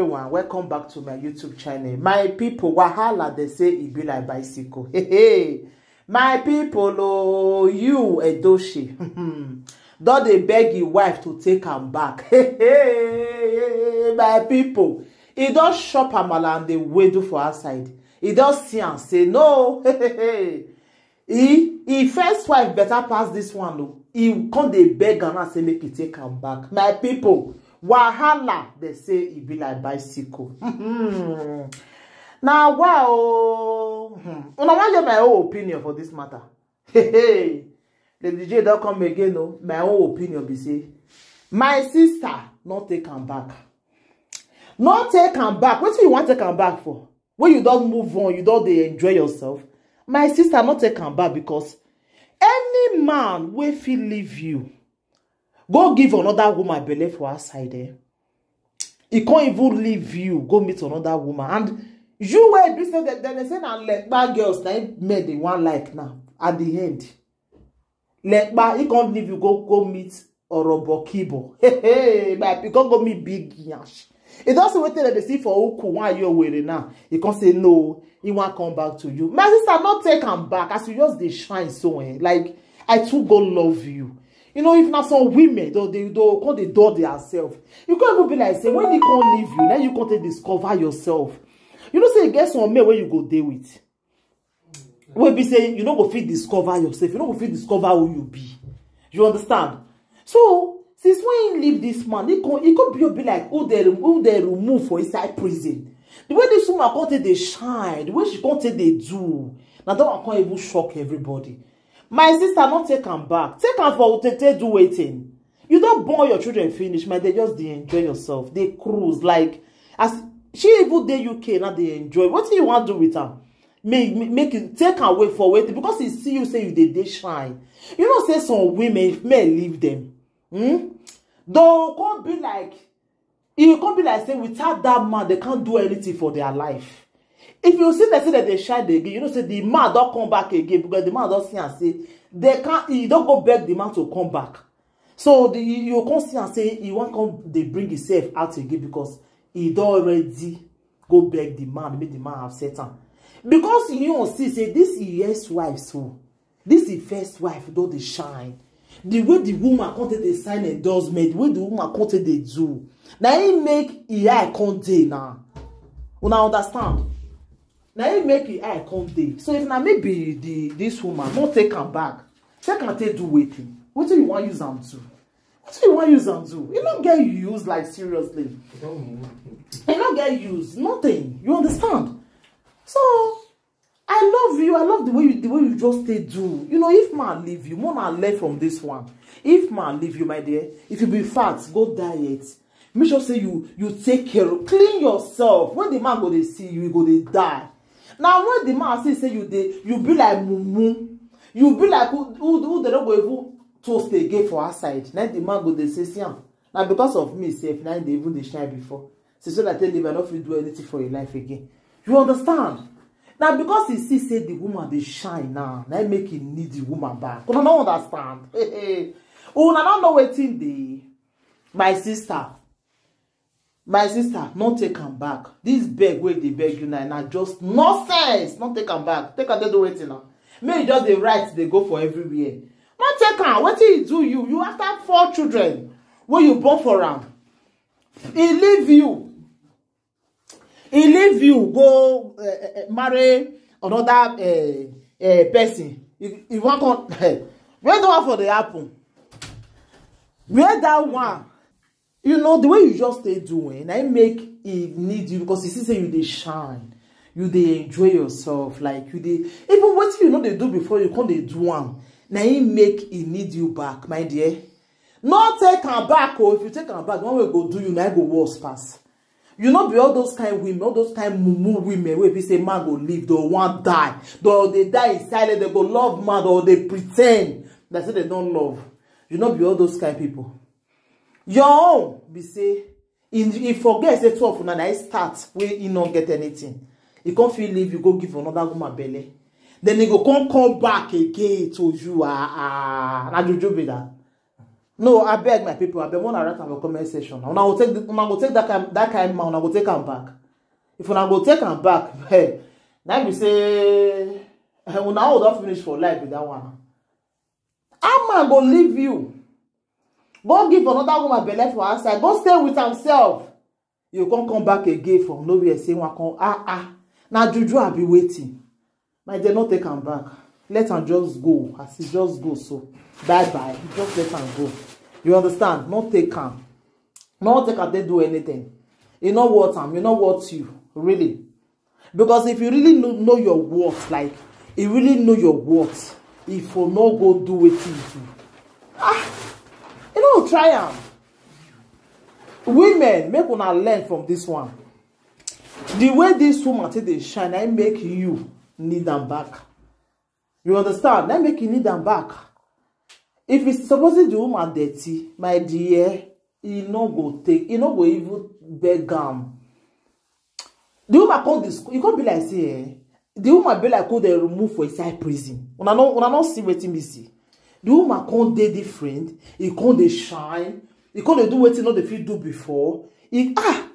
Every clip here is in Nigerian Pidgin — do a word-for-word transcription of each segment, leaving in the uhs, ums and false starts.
Everyone, welcome back to my YouTube channel. My people, wahala, they say e be like bicycle. Hey, hey. My people, oh, you, Edoshi, don't they beg your wife to take am back? Hey, hey, hey, my people, he don't shop amala and the wedu for outside. He don't see and say, no. Hey, hey, hey. He, he first wife better pass this one, oh. He come dey beg am and say make he take am back. My people, wahala, they say e be like bicycle. Now, wow. Hmm. Una wan hear my own opinion for this matter? Hey, hey. The D J don come again, oh. My own opinion be say, my sister, not take am back. Not take am back. What do you want take am back for? When you don't move on, you don't dey enjoy yourself. My sister, not take am back, because any man wey fit leave you, go give another woman belle for outside, eh? He can't even leave you, go meet another woman. And you wey be say that, dem say na lekpa girls na im men dey wan like now. At the end, lekpa, he can't leave you, go, go meet orobo kibo. Hey, hey, my people, go meet big yash. He don see wetin dem dey see for uku, one year were now. He can't say no. He wan come back to you. My sister, not take am back. As you just dey shine so, eh? Like, I too go love you. You know, if na some women, though, they, they come dey dull their self. You can't even be like say when he can't leave you, then you can't take discover yourself. You know, say get some men where you go dey with. Wey be say you no go fit discover yourself, you no go fit discover who you be. You understand? So since when he leave this man, he come, he come be, be like who they, who they remove for inside prison. The way this woman come take dey shine, the way she come take dey do, now that one can't even shock everybody. My sister, not take am back. Take am for take, take do waiting. You don't born your children finish, man. They just dey enjoy yourself. They cruise like as she even dey U K now. They enjoy. What do you want to do with her? Make, make, make it take away for waiting, because he see you say you dey, dey shine. You know, say some women, if men leave them, hmm? They'll come be like, it come be like say without that man, they can't do anything for their life. If you see that say that they shine again, you know, say the man don't come back again, because the man don't see and say they can't, he don't go beg the man to come back. So the, you can't see and say he won't come, they bring himself out again, because he don't already go beg the man, make the man upset him. Because you don't see, say this is ex-wife, so this is first wife, though they shine. The way the woman come take dey sign endorsement, the way the woman come take dey do, now he make e eye come dey now. Una understand? Now he make e eye come dey. So if na me be the, this woman, not take am back. Take am take do waiting. What do you want use am do? What do you want use am do? You not get use, like, seriously. You not get use. Nothing. You understand? So I love you. I love the way you, the way you just stay do. You know, if man leave you, more na learn from this one. If man leave you, my dear, if you be fat, go diet. Make sure say you, you take care of, clean yourself. When the man go dey see you, you go dey die. Now when the man see say you dey, you be like mumu. You be like who, who, who they don't go even toast again for outside. Now the man go dey say, see am. Now because of me, sef, now they even dey shine before. So, so that tell him I don't feel do anything for your life again. You understand? Now because he see say the woman dey shine now, now make him need the woman back. Una no understand. Hey, hey. Una no know wetin dey. My sister, my sister, not take am back. This beg wey dey beg you now, na just nonsense. Not take am back. Take am, dey do waiting now. Make you just dey write, dey go for everywhere. Not take am. Wetin he do you? You after four children wey you born for am. He leave you. He leave you, go, eh, eh, eh, marry another, eh, eh, person. You, you want come? Where the one for the happen? Where that one? You know, the way you just stay doing, I make he need you, because he see say you dey shine, you dey enjoy yourself, like, you dey, even what you know they do before, you come dey do am. Now he make he need you back, my dear. No take am back, oh. If you take am back, one way go do you, now go worse pass. You know, be all those kind women, all those kind mumu women wey be say man go leave, they want die, they, they die in silence, they go love man, or they pretend that say they don't love. You know, be all those kind people. Your own be say, he, he forget say two of una na start wey he no get anything. He can't feel leave you, go give another woman belle. Then he go come, come back again to you. Ah, ah, na juju be that. No, I beg my people, I beg, una write am for comment section. Una go take the, una go take that kind, that kind man, una go take am back. If una go take am back, hey, na be say, eh, una all don finish for life with that one. A man go leave you, go give another woman belle for outside, go stay with himself. You come come back again from nowhere, say one come, ah, ah, na juju I be waiting. My dear, not take am back. Let am just go as e just go so. Bye bye. Just let am go. You understand? Not take am. Not take am, they do anything. E no worth am. E no worth you, really. Because if you really know, know your worth, like, you really know your worth, if you no go do wetin you do, ah, you know, try am. Women, make una learn from this one. The way this woman take dey shine, I make you need am back. You understand? I make you need am back. If it's supposing the woman dirty, my dear, e no go take, e no go even beg am. The woman come this, e come be like say, eh, the woman be like who they remove for inside prison. Una no, una no see wetin me see. The woman come dey different, e come dey shine, e come dey do wetin no dey fit do before. E, ah,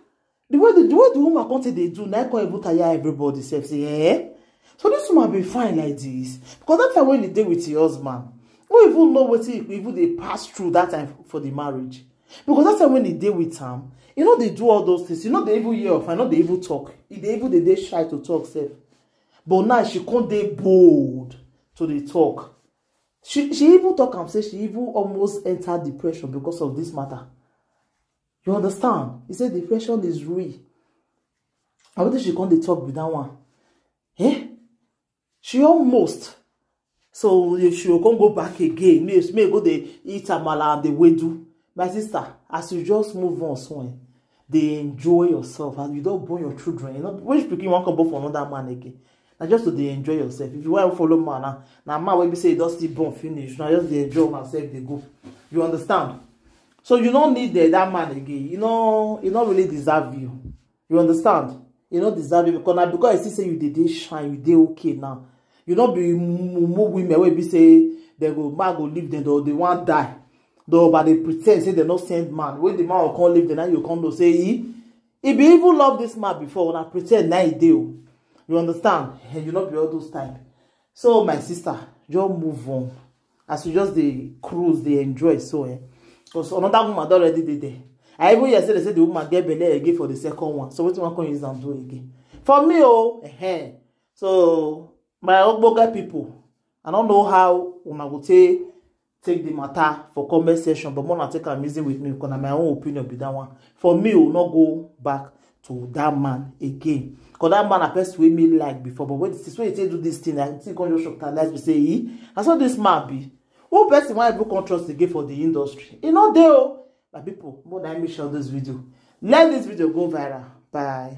the way the, the way the woman come take dey do, na come even tire everybody sef say, eh? So this woman be fine like this. Because that time when e dey with your husband, who even know wetin e even dey pass through that time for the marriage. Because that time when e dey with am, e no dey do all those things. E no dey even hear of am, e no dey even talk. E dey even dey dey shy to talk sef. But now she come dey bold to dey talk. She, she even talk am say she even almost enter depression because of this matter. You understand? He said depression is real. I don't think she come dey talk with that one. Eh? She almost. So you, she will come go back again. Me, me go dey eat amala and the wedu. My sister, as you just move on, so, eh, dey enjoy yourself. And you don't born your children. You know, which pikin wan come born for another man again? Na just to dey enjoy yourself. If you wan follow man, na, na man wey be say you don still born finish. Na just dey enjoy myself, dey go. You understand? So you no need the, that man again. You know, he no really deserve you. You understand? You no deserve it because now, because I see say you dey dey shine, you dey okay now. You no be mumu women wey be say they go, man go leave them, or they wan die. Though, but they pretend say they no send man. When the man will come leave them, now you come to say he, he be even love this man before. Una pretend now he dey o. You understand? And you no be all those type. So my sister, just move on. As you just dey cruise, dey enjoy, so, eh, because another woman don already dey there. I even hear say they say the woman get belle again for the second one. So wetin wan come use am do again? For me, oh, eh. So my ogbonge people, I don't know how una go take take the matter for comment section, but more na take am easy with me because na my own opinion be that one. For me, will not go back to that man again. Because that man, a person wey me like before, but when this, when he take do this thing, I think come just shocktalize me say, eh, I saw this man be. Who person wan even come trust again for the industry? E no dey o. My people, more than make share this video. Let this video go viral. Bye.